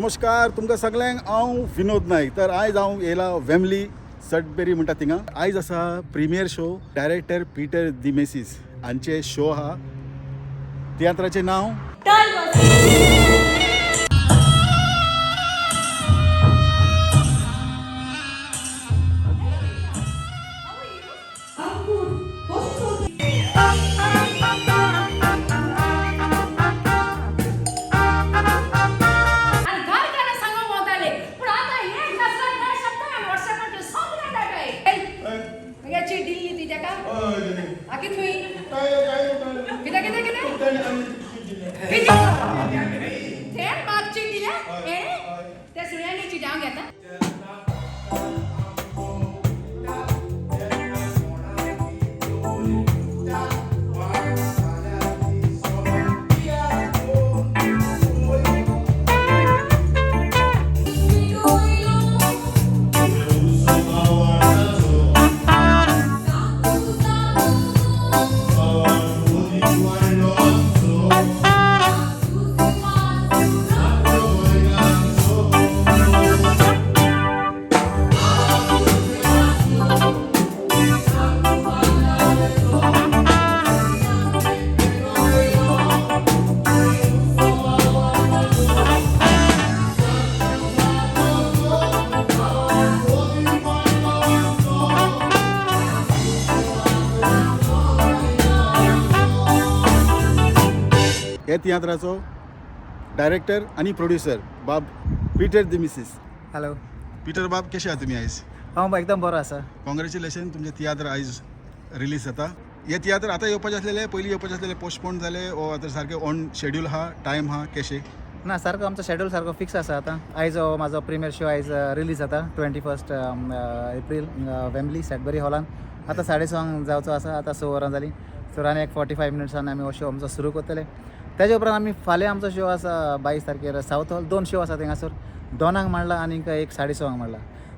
नमस्कार तुमकां सगल्यांक हांव विनोद नायक. तर आयज हांव येयला वेमली सडबेरी म्हणटा थिंगा. आयज आसा premiere show director Peter D'Menezes हांचे शो आहा. तियात्राचें नांव आनी घरकारां सांगूंक वताले पूण आतां हें खासदार काय शकता आनी व्हॉट्सएपाचेर सगळें धाडटाय. मुगे चीट दिल्ली ती तेका आकी थंय कितें कितें कितें कितें तें म्हाका चीट दिल्या हें त्या सुण्यांनी चीट हांव घेता. हे तियात्राचो डायरेक्टर आनी प्रोड्युसर बाब पीटर दिमिसीस. हॅलो. पीटर बाब, कशे आहा तुमी आयज? हांव एकदम बरो आसा. कॉंग्रेच्युलेशन, तुमचे तियात्र आयज रिलीज जाता. हे तियात्र आतां येवपाचे आसलेले, पयलीं येवपाचे आसलेले, पोस्टपोन जाले ओ आतां सारके ऑन शेड्यूल आहा, टायम आहा, कशें? ना, सारको आमचो शेड्यूल सारको फिक्स आसा. आतां आयज हो म्हाजो प्रिमियर शो आयज रिलीज जाता 21 एप्रील वेम्बली सॅडबरी हॉलान. आतां 6:30 जावचो आसा. आतां 6 वरां जालीं. सो आनी एक 45 मिनट्सान आमी हो शो आमचो सुरू करतले. तेजे उपरांत आमी फाल्यां आमचो शो आसा 22 तारखेर सावथ हॉल. दोन शो आसा थिंगासर, 2 मांडला आनीक एक 6:30 मांडला.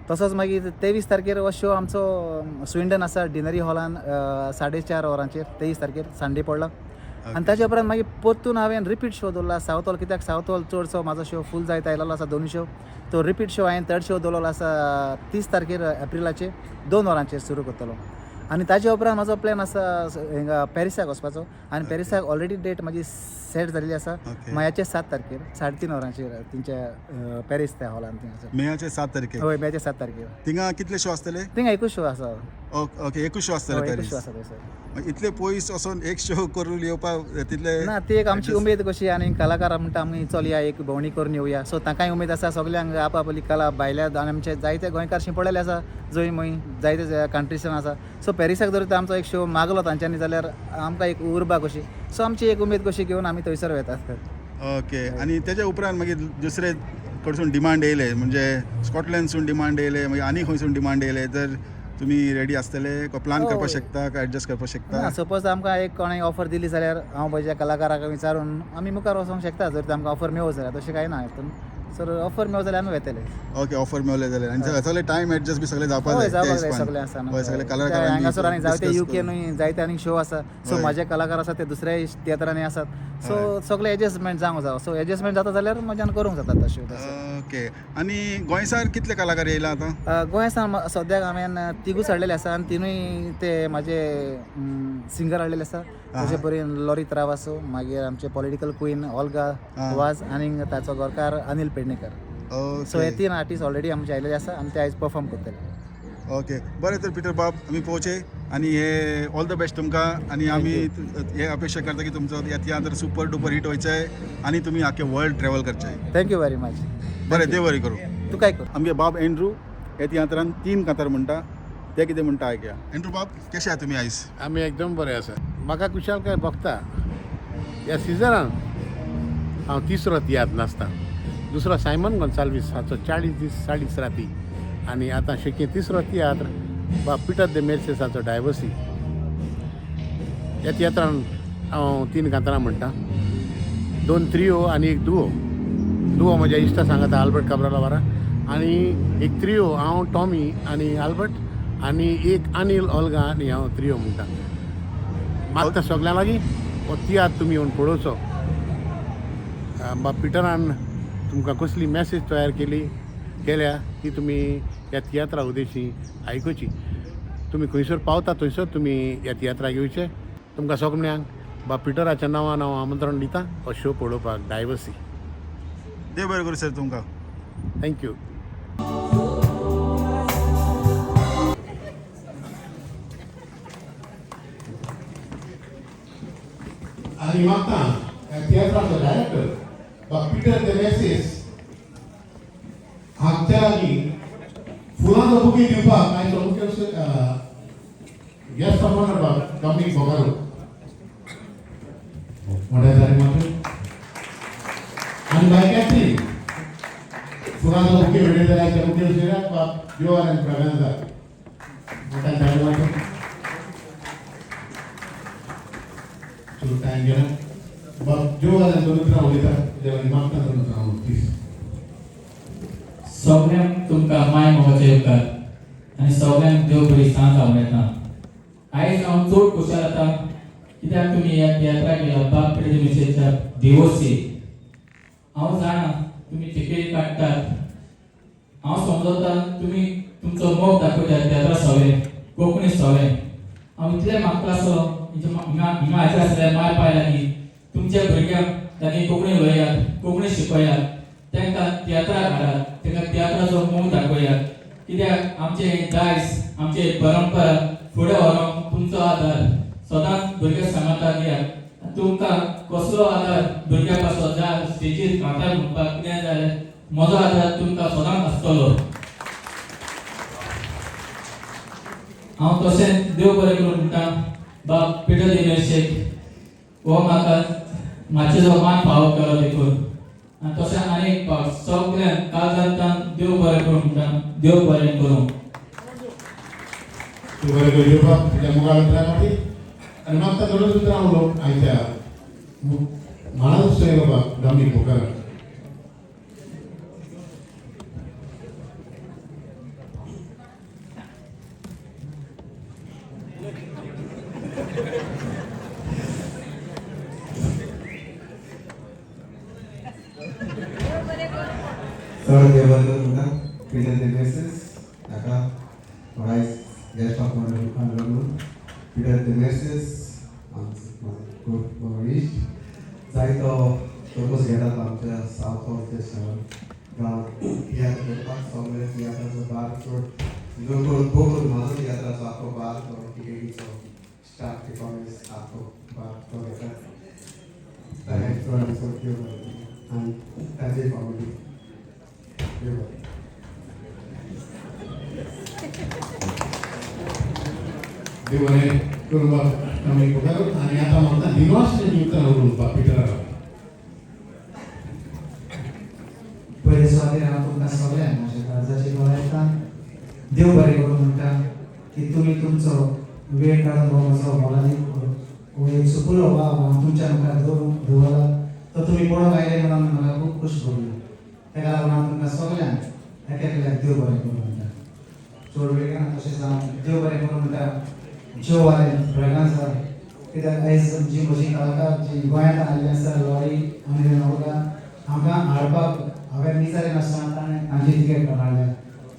तसोच मागीर 23 तारखेर हो शो आमचो स्विंडन आसा डिनरी हॉलान 4:30 वरांचेर. 23 तारखेर संडे पडला. आनी ताच्या उपरांत मागीर परतून हांवें रिपीट शो दवरला सावथ हॉल, कित्याक सावथ हॉल चडसो म्हाजो शो फूल जायत आयलेलो आसा दोनूय शो. तो रिपीट शो हांवें थर्ड शो दवरलेलो आसा 30 तारखेर एप्रिलाचे 2 वरांचेर सुरू करतलो. आनी ताच्या उपरांत म्हाजो प्लॅन आसा हिंगा पॅरिसाक वचपाचो. आनी पॅरिसाक ऑलरेडी डेट म्हाजी सेट जाल्ली आसा. मयाचे 7 तारखेर 3:30 वरांचेर तेंच्या पॅरीस त्या हॉलान थिंगासर. मेयाचे 7 तारखेक? हय, मेयाचे 7 तारखेर. थिंगा कितले शो आसतले? थिंगा एकूच शो आसा. ओके, एकूच शो आसतले. हय, एकूच पॅरीस शो आसा थंयसर. इतले पयस वचोन एक शो करून येवपाक तितले ना, ती एक आमची उमेद कशी आनी कलाकारां म्हणटा आमी चलया एक भोंवडी करून येवया. सो तांकांय उमेद आसा सगल्यांक आप आपली कला भायल्या. आनी आमचे जायते गोंयकार शिंपडलेले आसा जंय खंय जायते कंट्रीसान आसा. सो पॅरिसाक जर आमचो एक शो मागलो तांच्यांनी जाल्यार आमकां एक उर्बा कशी. सो आमची एक उमेद कशी घेवन आमी थंयसर वेतात. ओके, आनी तेच्या उपरांत मागीर दुसरे कडसून डिमांड येयले, म्हणजे स्कॉटलंडसून डिमांड येयले, मागीर आनी खंयसून डिमांड येयले तर तुमी रेडी आसतले? प्लान करपाक शकता काय एडजस्ट करपाक शकता? ना, सपोज आमकां एक कोणें ऑफर दिली जाल्यार हांव म्हज्या कलाकाराक विचारून आमी मुखार वचोंक शकता. जर आमकां ऑफर मेळो जाल्यार, तशें कांय ना हितून. सर ऑफर मेळो जाल्यार आमी वेतले. ओके, ऑफर मेवले जाल्यार आनी सगळे टायम एडजस्ट बी सगळे जावपाक हय जाय त्या जावपाक जाय हिसपान. सगळें आसा हय, सगळे न्हू. कलाकारांनी हांगासर आनी जायते discuss you के करून. न्हय जायते आनी शो आसा. सो म्हाजे कलाकार आसा ते दुसऱ्याय तियात्रांनी आसात. सो सगळे एडजस्टमेंट जावंक जावो. सो एडजस्टमेंट जाता जाल्यार म्हज्यान करूंक जाता तशें तशें. ओके, आनी गोंयसार कितले कलाकार येयला आतां? गोंय सावन सद्याक हांवें तिगूच हाडलेले आसा आनी तिनूय ते म्हाजे सिंगर हाडलेले आसा. तशे परीन लॉरी त्रावासो, मागीर आमचे पॉलिटिकल क्वीन ओल्गा वाज आनी ताचो घरकार अनिल पेडणेकर. सो हे 3 आर्टिस्ट ऑलरेडी आमचे आयलेले आसा आनी ते आयज परफॉर्म करतले. ओके, बरें तर पिटर बाब, आमी पळोवचे आनी हे ऑल the best तुमकां. आनी आमी हे अपेक्षा करता की तुमचो हे तियात्र सुपर डुपर हिट वयचे आनी तुमी आख्खे वर्ल्ड ट्रॅवल करचे. Thank you very much. बरें, देव बरें करूं. तूं काय कर. आमगे बाब एंड्रू हे तियात्रान 3 कांतार म्हणटा, ते कितें म्हणटा आयकया. एंड्रू बाब, कशे आहा तुमी आयज? आमी एकदम बरे आसा. म्हाका खुशालकाय भोगता ह्या सिजनान हांव तिसरो तियात्र नाचता. दुसरो सायमन गोन्साल्वीस हाचो 40 दीस 40 राती आनी आतां शेकी तिसरो तियात्र बा पिटर दे मेर्सेस हाचो डायवर्सी. ह्या तियात्रान हांव 3 कांतारां म्हणटा, 2 त्रियो आनी एक दुओ. दुओ म्हज्या इश्टा सांगाता आल्बर्ट काब्राला वारा आनी एक त्रियो हांव टॉमी आनी आल्बर्ट आनी एक अनिल ओल्गा आनी हांव त्रियो म्हणटा. मागता सगल्यां लागीं हो तियात्र तुमी येवन पळोवचो. बा पिटरान तुमकां कसली मॅसेज तयार केली केल्या ती तुमी ह्या तियात्रा उद्देशी आयकुची. तुमी खंयसर पावता थंयसर तुमी ह्या तियात्राक येवचे. तुमकां सगळ्यांक बा पिटराच्या नांवान हांव आमंत्रण दिता हो शो पळोवपाक डायवर्सी. देव बरें करूं सर तुमकां. Thank you. आनी म्हाका ह्या तियात्राचो डायरेक्टर बा पिटर दे मेसीस हांच्या लागीं फुलांचो बुके दिवपाक आयचो मुखेल गेस्ट ऑफ ऑनर बा डॉमिनीक बोगारो मोठ्या तारी मात्र आनी बाय कॅथरीन फुलांचो बुके भेटयतले आयच्या मुखेल सोयऱ्याक बा जिओ आनी ब्रागांजा मोठ्या तारी मात्र. चलो टायम गेला. बा जिओ आनी दोन उतरां उलयता तेज्या लागीं मागता दोन उतरां उलोवंक प्लीज. सगळ्यांक तुमकां माय मोगाचे येवकार आनी सगळ्यांक देव बरी सांज आवडटा. आयज हांव चड खुशाल जाता कित्याक तुमी ह्या तियात्राक गेला बाब पिटर मिसेच्या दिवोसी. हांव जाणा तुमी तिकेट काडटात, हांव समजता तुमी तुमचो मोग दाखयतात तियात्रा सवे कोंकणी सवे. हांव इतलें मागता आसो हिंगा हिंगा हाजीर आसल्या माय पाय लागीं तुमच्या भुरग्यांक लागीं कोंकणी उलयात, कोंकणी शिकयात, तांकां तियात्राक हाडात, तांकां तियात्राचो मोग दाखयात. कित्याक आमचें हें दायज आमची परंपरा फुडें व्हरोंक तुमचो आदार सदांच भुरग्यां सांगाता दियात. तुमकां कसलो आदार भुरग्यां पासत जाय स्टेजीर कांतार म्हणपाक कितें जाल्यार म्हजो आदार तुमकां सदांच आसतलो. हांव तशेंच देव बरें करूं म्हणटा बाब पिटर दिमेशेक हो म्हाका मातशेचो मान फावो केलो देखून. आनी तशें आनी एक फावट सगळ्यांक काळजांतल्यान देव बरें करूं म्हणटा, देव बरें करूं. तूं बरें करूं बाब तुज्या मुखार उतरां खातीर. आनी मागता दोनूच उतरां उलोवंक आयच्या मानाचो सोयरो बाब डॉमिनीक बोगारो. चड देव बरें करूं म्हणटा पिटर दे मेसीस हाका आयज गेस्ट ऑफ ऑनर म्हणून. पिटर दे मेसीस आमचो गुड इश्ट, जायतो तोकोस घेतात आमच्या सावथ हॉलच्या शहर गांवांत तियात्र करपाक. सगळे तियात्राचो बार चड जो करून भोव करून म्हाजो तियात्राचो आख्खो बार तो टिकेटीचो स्टाफ टिकॉमेस आख्खो बार तो घेतात. ताका चड आनी चड देव बरें करूं आनी ताजे फॅमिली देव बरें. देव बरें करूं बाब डॉमिनीक बोगारो. आनी आतां मागता दिनवास उतरां उलोवंक बाब पिटरा. पयले सुवातेर हांव तुमकां सगळ्यांक म्हज्या काळजाचे गळ्यांतल्यान देव बरें करूं म्हणटा की तुमी तुमचो वेळ काडून हो म्हजो मोलादीक हो एक सुपुल्लो वाव हांव तुमच्या मुखार दवरला तो तुमी पळोवंक आयले म्हणून म्हाका खूब खोश भोगली. ताका लागून हांव तुमकां सगळ्यांक एक एकल्याक देव बरें करूं म्हणटा. चड वेळ घेना. तशेंच हांव देव बरें करूं म्हणटा ज्यो वाले ब्रागांजा, कित्याक आयज जी म्हजी कलाकार जी गोंयांत आयिल्ली आसा लॉरी आनी नौका आमकां हाडपाक हांवें विचारी नासतना ताणें तांची तिकेट काडून हाडल्या,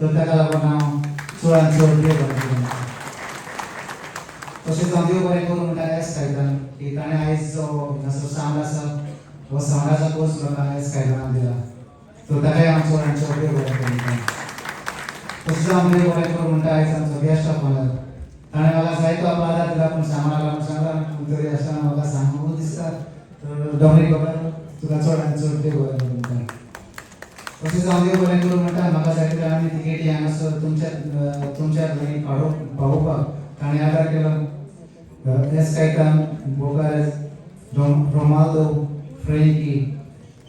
तर ताका लागून हांव चडान चड देव बरें करूं म्हणटा. तशेंच हांव देव बरें करूं म्हणटा एस कायतान की ताणें आयज जो हांगासर सावंड आसा हो सावंडाचो कोर्स म्हाका एस कायतानान दिला, तर ताकाय हांव चड आनी चड देव बरें करूं म्हणटा. तशेंच हांव देव बरें करूं म्हणटा आयज आमचो गेस्ट ऑफ ऑनर, ताणें म्हाका जायतो आपलो आदार दिला पूण सांगूंक लागला म्हूण सांगला पूण तरी आसतना म्हाका सांगूंक दिसता. तर डॉमिनीक बाबा तुका चड आनी चड देव बरें करूं म्हणटा. तशेंच हांव देव बरें करूं म्हणटा म्हाका जायते जाणांनी तिकेटी हांगासर तुमच्या तुमच्या लागीं पावोवपाक ताणें आदार केलो. एस कायतान बोगारेज रोमाल्दो फ्रेंकी,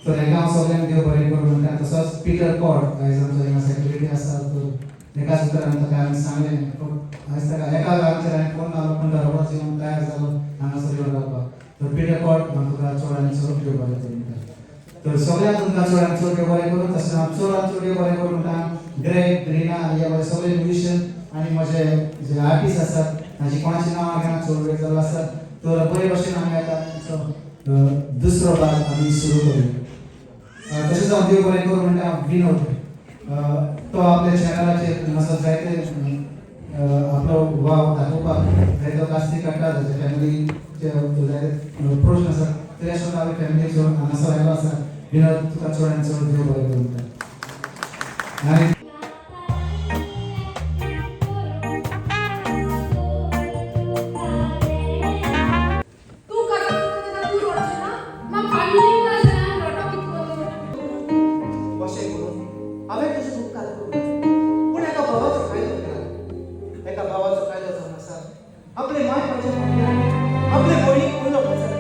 तर हेका हांव सगळ्यांक देव बरें करूं म्हणटा. तसोच पिटर कॉट आयज आमचो हिंगा सेक्युरिटी आसा, तर एकाच उतरान ताका हांवें सांगलें आयज ताका एका वेळाचेर हांवें फोन मारलो पूण तो रोखडोच येवन तयार जालो हांगासर येवन रावपाक. तर पिटर कॉट हांव तुका चड आनी चड देव बरें करूं म्हणटा. तर सगळ्यांक तुमकां चड आनी चड देव बरें करूं. तशें हांव चड आनी चड देव बरें करूं म्हणटा ग्रेग ग्रिना आनी हे सगळे म्युजिशियन आनी म्हजे जे आर्टिस्ट आसात तांची कोणाची नांवां घेना, चड वेळ जाल्लो आसा. तर बरे भशेन आमी आतां आमचो दुसरो भाग आमी सुरू करूया. तशेंच हांव देव बरें करूं म्हणटा विनोद, तो आपल्या चॅनलाचेर हांगासर जायते आपलो वाव दाखोवपाक जायतो कास्ती काडटा. ताच्या फॅमिलीचे जायते प्रश्न आसा, तरी आसतना आपल्या फॅमिलीक सोडून हांगासर आयलो आसा. विनोद, तुका चड आनी चड देव बरें करूं म्हणटा. आनी तूं काजार जाता तेन्ना तूं रडचें ना, मा फॅमिली ना जाल्यार रडो कितें करून? अशें करून हांवें तुजो उपकार करूंक ना, पूण एका भावाचो फायदो केला. एका भावाचो फायदो जावन आसा आपले माय बापायच्या फाटल्यान आपले भयणीक पयलो काजार.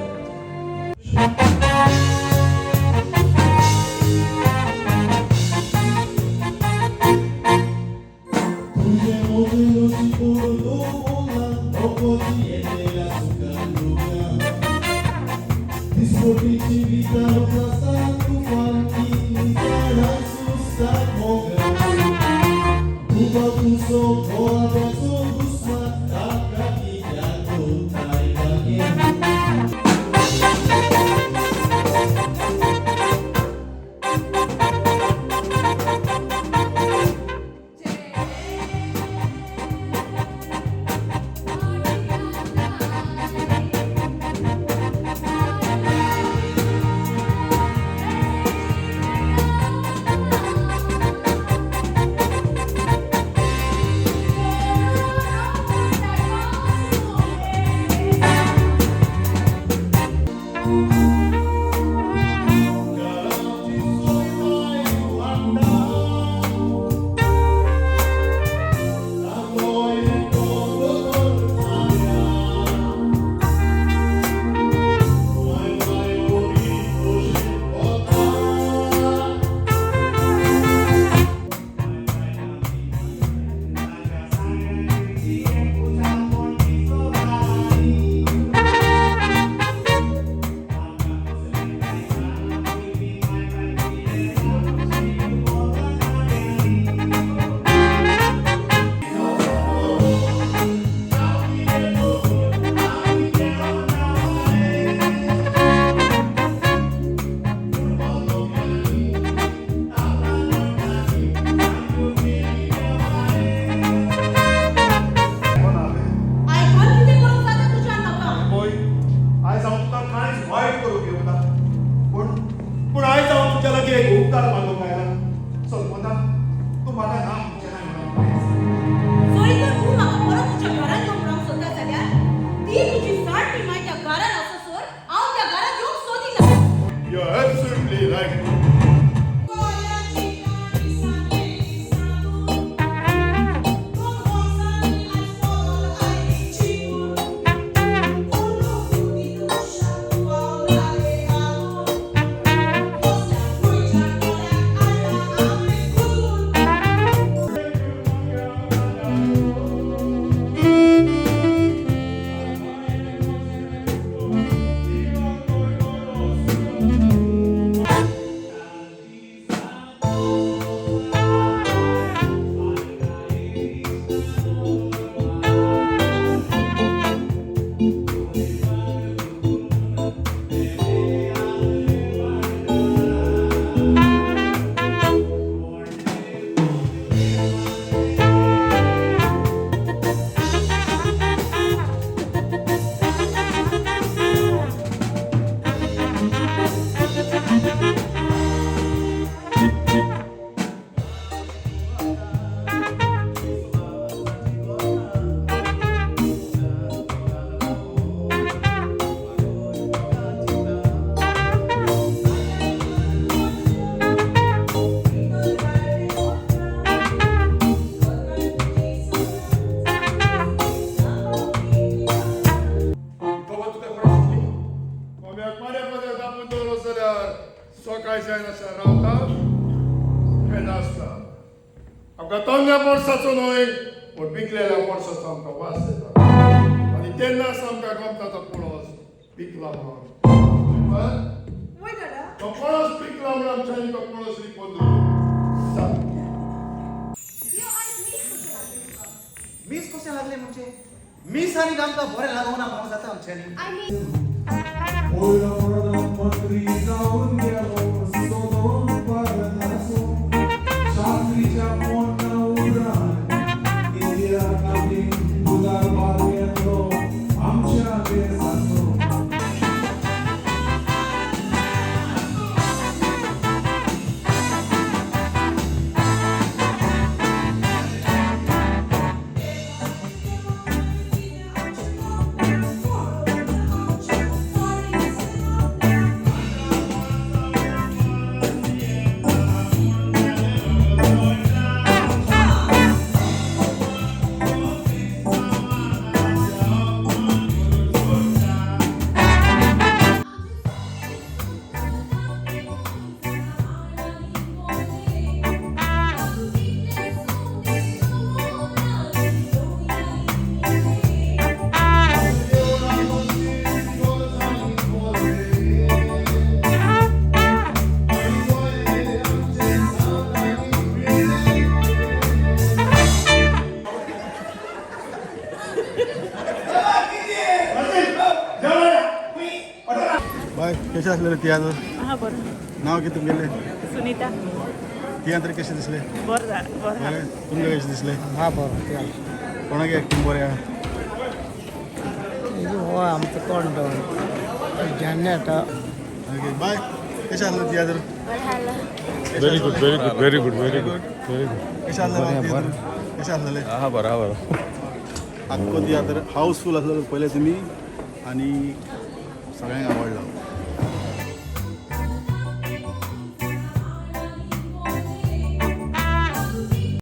आयकून कितें करूंक जाता तुज्यान म्हाका? पळय, आयज हांव तुका कांयच वायट करूंक येवंक ना, पूण पूण आयज हांव तुज्या लागीं एक उपकार मागूंक आयला. चल मोना, तूं म्हाका ना म्हणचें ना म्हणून प्लीज. जरी तर तूं म्हाका परत तुज्या घरांत येवंक म्हणूंक सोदता जाल्यार ती तुजी साठ माय त्या घरांत आसासर हांव त्या घरांत येवंक सोदिना. You are absolutely right. खबर तुका कोणें सांगली? कोंब्याक मारे पदर दामून दवरलो जाल्यार सकाळ जायनासतना रावता आसता. आमकां तरण्या मनशाचो न्हय, पूण पिकलेल्या मनशाचो आमकां वास येता आनी तेन्नाच आमकां गमता तो पळस पिकला म्हणून. वय दादा. तो पळस पिकला म्हणून आमच्यांनी तो पळस रिपोवन दवरलो. यो, आयज मीस कशें लागलें तुका? मीस कशें लागलें म्हणजे मीस आनी आमकां बरें लागूंक ना म्हणून जाता आमच्यांनी. I mean वयलो प्रधानमंत्री जावन गेलो सोदो. बाय, कशें आसलें तियात्र? हा, बरं. नांव कितें तुमगेलें? सुनीता. तियात्र कशें दिसलें? बरं जा, बरं. बरें. तुमकां कशें दिसलें? हा, बरो. कोणाक एक्टिंग बरें आहा? हो आमचो कोण तो जान्नेटा. ओके, बाय. कशें आसलें तियात्र? Very good, very good, very good, very good, very good. कशें आसलें तियात्र? कशें आसलें? हा, बरोबर. आख्खो तियात्र हाऊसफूल आसलेलो पळयलें तुमी आनी सगळ्यांक आवडलो.